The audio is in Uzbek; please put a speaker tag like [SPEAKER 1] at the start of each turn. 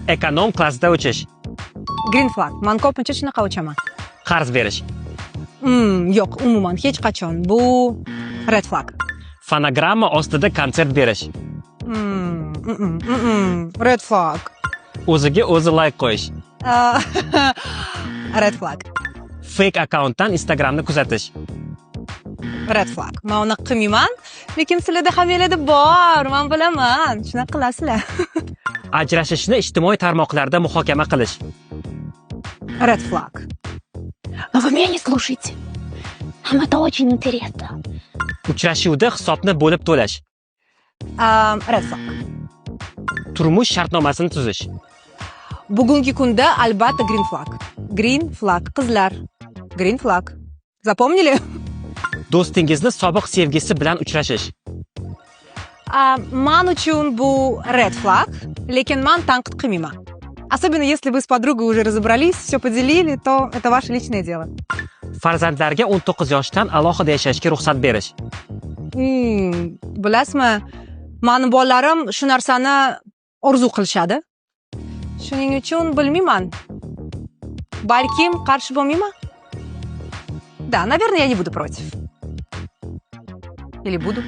[SPEAKER 1] Ekonom klassda uchish.
[SPEAKER 2] Green flag. Man ko'pincha shunaqa uchaman.
[SPEAKER 1] Qarz berish.
[SPEAKER 2] Yo'q, umuman hech qachon. Bu red flag.
[SPEAKER 1] Fonogramma ostida konsert berish.
[SPEAKER 2] Red flag.
[SPEAKER 1] O'ziga o'zi layk qo'yish.
[SPEAKER 2] Red flag.
[SPEAKER 1] Fake akkauntdan Instagramni kuzatish.
[SPEAKER 2] Red flag. Man unaqa qilmayman, lekin sizlarda hammanglarda bor, man bilaman. Shunaqa qilasizlar.
[SPEAKER 1] Ajrashishni ijtimoiy tarmoqlarda muhokama qilish.
[SPEAKER 2] Red flag.
[SPEAKER 3] Но вы меня не слушаете. Нам это очень интересно.
[SPEAKER 1] Uchrashuvda hisobni bo'lib to'lash.
[SPEAKER 2] Red flag.
[SPEAKER 1] Turmush shartnomasini tuzish.
[SPEAKER 2] Bugungi kunda albatta green flag. Green flag, qizlar. Green flag. Запомнили?
[SPEAKER 1] Do'stingizni sobiq sevgisi bilan uchrashish.
[SPEAKER 2] Man uchun bu red flag, lekin man tanqid qilmayman. Особенно если вы с подругой уже разобрались, все поделили, то это ваше личное дело.
[SPEAKER 1] Farzandlarga 19 yoshdan alohida yashashga ruxsat berish.
[SPEAKER 2] Bilasizmi, mani bolalarim shu narsani orzu qilishadi. Shuning uchun bilmayman. Balkim qarshi bo'lmayman. Да, наверное, я не буду против. Или буду?